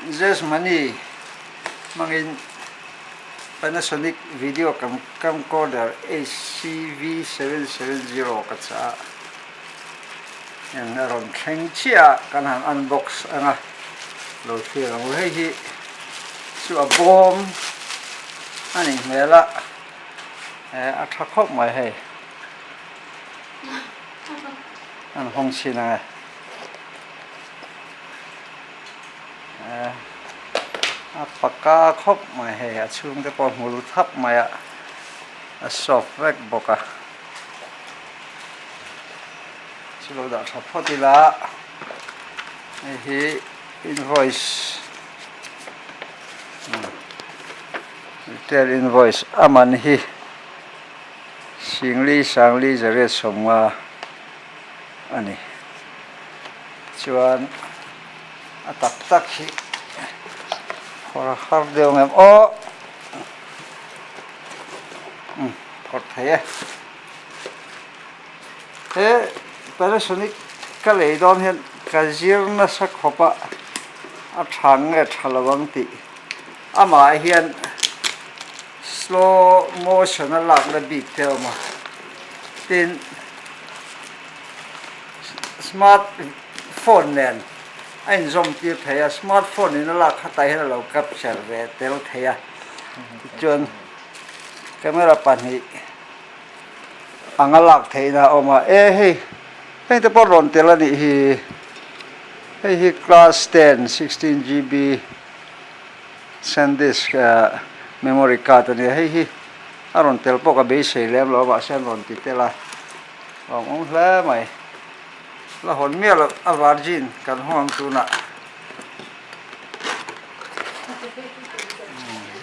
Zest Money hmangin Panasonic video camcorder HCV770 ka chah a, eng a rawn thleng chiah a, kan han unbox ang a, lo thlir ang u. Hei hi chu a bawm a nih hmel a, a tha khawp mai hei, an hawng chhin ang e. A paka khawp mai hei a chhung te pawh hmul thap mai a a soft vek bawk a chu lo dah tha phawt ila hei hi invoice retail invoice a man hi Singli Sangli Zariat sawmnga a ni chuan. A tak tak hi phawrh har deuh ang em aw umm phawrh thei e he Panasonic ka lei dawn hian ka zir nasa khawp a a tha nge tha lo ang tih amah hian slow motion a lakna bik te a awm a tin smart phone nen a inzawm tir thei a, smart phone in a lak khatah hian a lo capture ve tel thei a, tichuan camera pahnih anga lak theihna a awm a, e hei heng te pawh rawn tel a nih hi, hei hi class ten 16 GB sandisk memory card a ni a, hei hi a rawn tel pawh ka beisei lem lo a mahse an rawn ti tel a, a awm hle mai. La hawn miah loh a virgin kan hawng ang tunah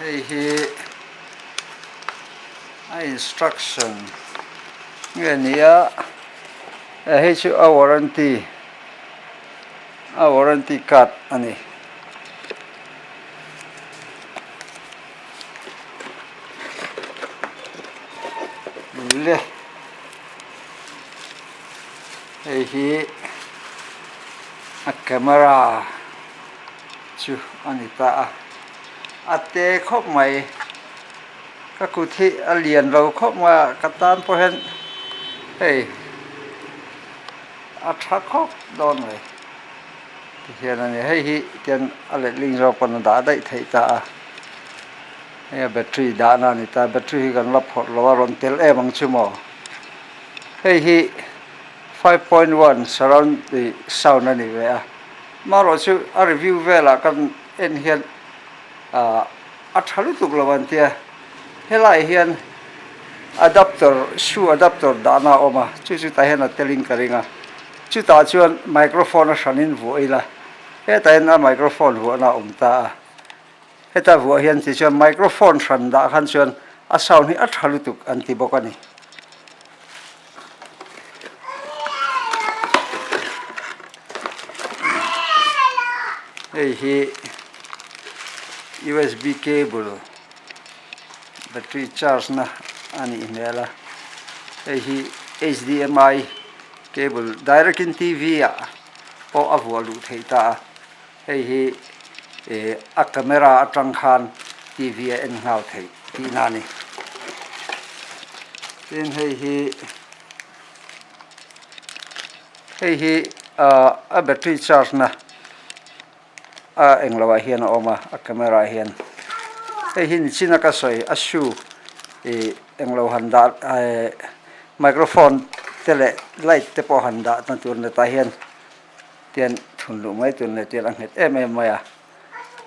hei hi a instruction nge ni a hei chu a warranty a warranty card a ni. Le. Hei hi a camera chu a ni ta a, a te khawp mai ka kut hi a lian lo khawp mai a ka tan pawh hian hei a tha khawp dawn mai tihian a ni hei hi tian a letling zawk pawn a dah daih theih ta a hei a battery dahna a ni ta battery hi kan la phawrh lo a rawn tel em ang chu maw. Hei hi 5.1 surround sound a ni ve a, amaherawh chu a review velah kan en hian ah a tha lutuk lo an tia, helaiah hian adapter shoe adapter dahna a awm a, chu chu tah hian a telin ka ring a, chutah chuan microphone a hranin vuah ila hetah hian a microphone vuahna a awm ta a. Heta vuah hian ti chuan microphone hran dah khan chuan a sound hi a tha lutuk an ti bawk a ni. Hei hi usb cable battery charge na a nih hmel a, hei hi hdmi cable direct in tv ah pawh a vuah luh theih ta a. Hei hi eh a camera atang khan tv a en nghal theih tihna a ni. Tin hei hi hei hi ah a battery charge na a englo ah hian a awm a a camera ah hian hei hi nichina ka sawi a shoe ih englo han dah eh microphone te leh light te pawh han dah na tur ni tah hian. Tian thun luh mai tur leh tian a nghet em em mai a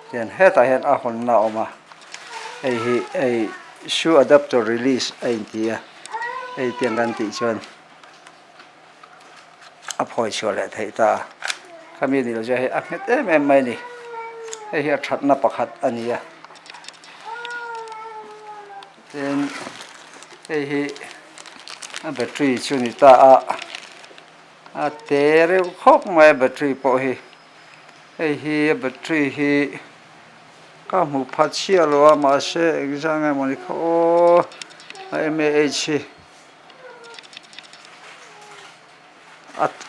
tian hetah hian a hawnna a awm a hei hi hei shoe adapter release a inti a hei tiang kan tih chuan a phawi chhuah leh theih ta a khami ni lo chuan hei a nghet em em mai a ni hei hi a thatna pakhat a ni a tin hei hi a battery chu a ni ta a. A te reuh khawp mai a battery pawh hi hei hi a battery hi ka hmu pha chhiah lo a mahse engzah nge mawni kha aw a mah hi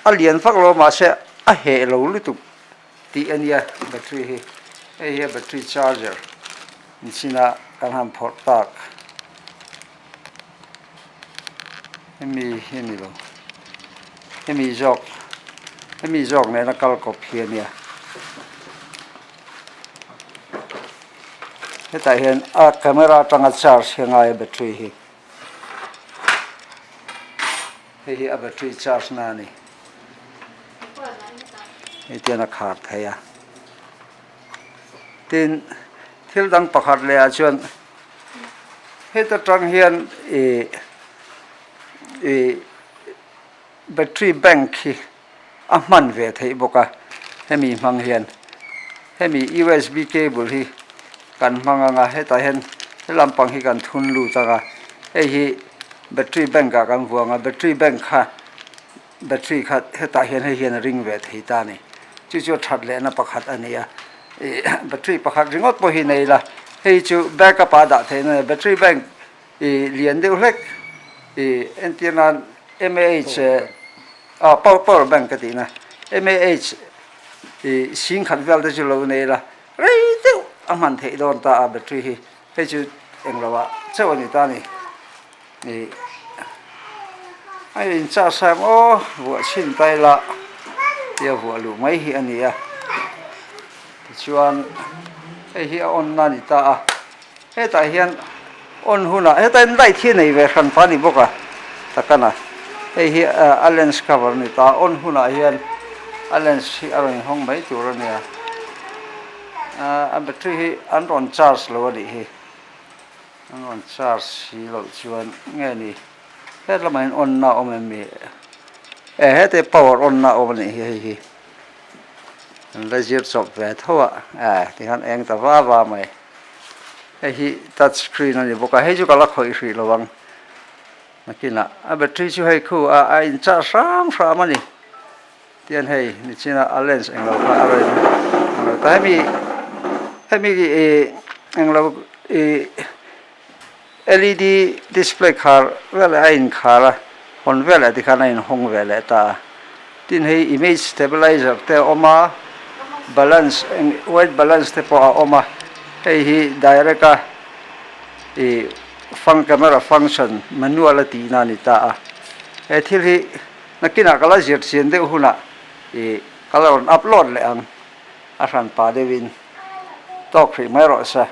a lian vak lo a mahse a heh lo lutuk tih a nia battery hi. Hei hi a battery charger inchhina kan han phawrh tak hemi hi a ni lo hemi zawk hemi zawk nena kal kawp hi a nia hetah hian a camera atanga charge hi a ngai a battery hi. Hei hi a battery charge na a ni. Hei tian a khar thei a. Tin, thil dang pakhat leh ah chuan heta tang hian ih ih battery bank hi a hman ve theih bawk a hemi hmang hian hemi usb cable hi kan hmang ang a hetah hian he lampang hi kan thun lut ang a hei hi battery bank ah kan vuang a battery bank kha battery kha hetah hian hei hian a ring ve thei ta a ni chu chu a that leh na pakhat a ni a ih battery pakhat ringawt pawh hi nei ila hei chu backup ah a dah theih na a ni battery bank ih lian deuh hlek ih entir nan mah ah power power bank ka tih na mah ih sing khat vel te chu lo nei ila rei deuh a hman theih dawn ta a battery hi hei chu englo ah chauh a ni ta a ni ih a in charge a maw vuah chhin ta ila tia vuah luh mai hi a ni a tichuan hei hi a on na a ni ta a. Hetah hian on hunah hetah hian light hi a nei ve hran pah a ni bawk a takana hei hi a lens cover a ni ta a on hunah hian a lens hi a rawn inhawng mai tur a nia ahh a battery hi an rawn charge lo a nih hi an rawn charge si loh chuan nge ni het lamah hian on na a awm em mi e hete power on na a awm a nih hi hei hi an la zir chawp ve tho a eh tikhan eng ta va va mai. Hei hi touch screen a ni bawk a hei chu ka la khawih hrih lo ang nakinah a battery chu hei khu a a in charge hram hram a ni tian hei nichina a lens englo kha a rawn englo ta hemi hemi ih englo ih led display khar vel a in khar a hawn vel tikhan a inhawng ve leh ta a tin hei image stabilizer te a awm a balance eng white balance te pawh a awm a hei hi direct a ih fang camera function manual a tihna a ni ta a he thil hi nakinah ka la zir chian deuh hunah ih ka la rawn upload leh ang a hran pah deuhin tawk hrih mai rawh se.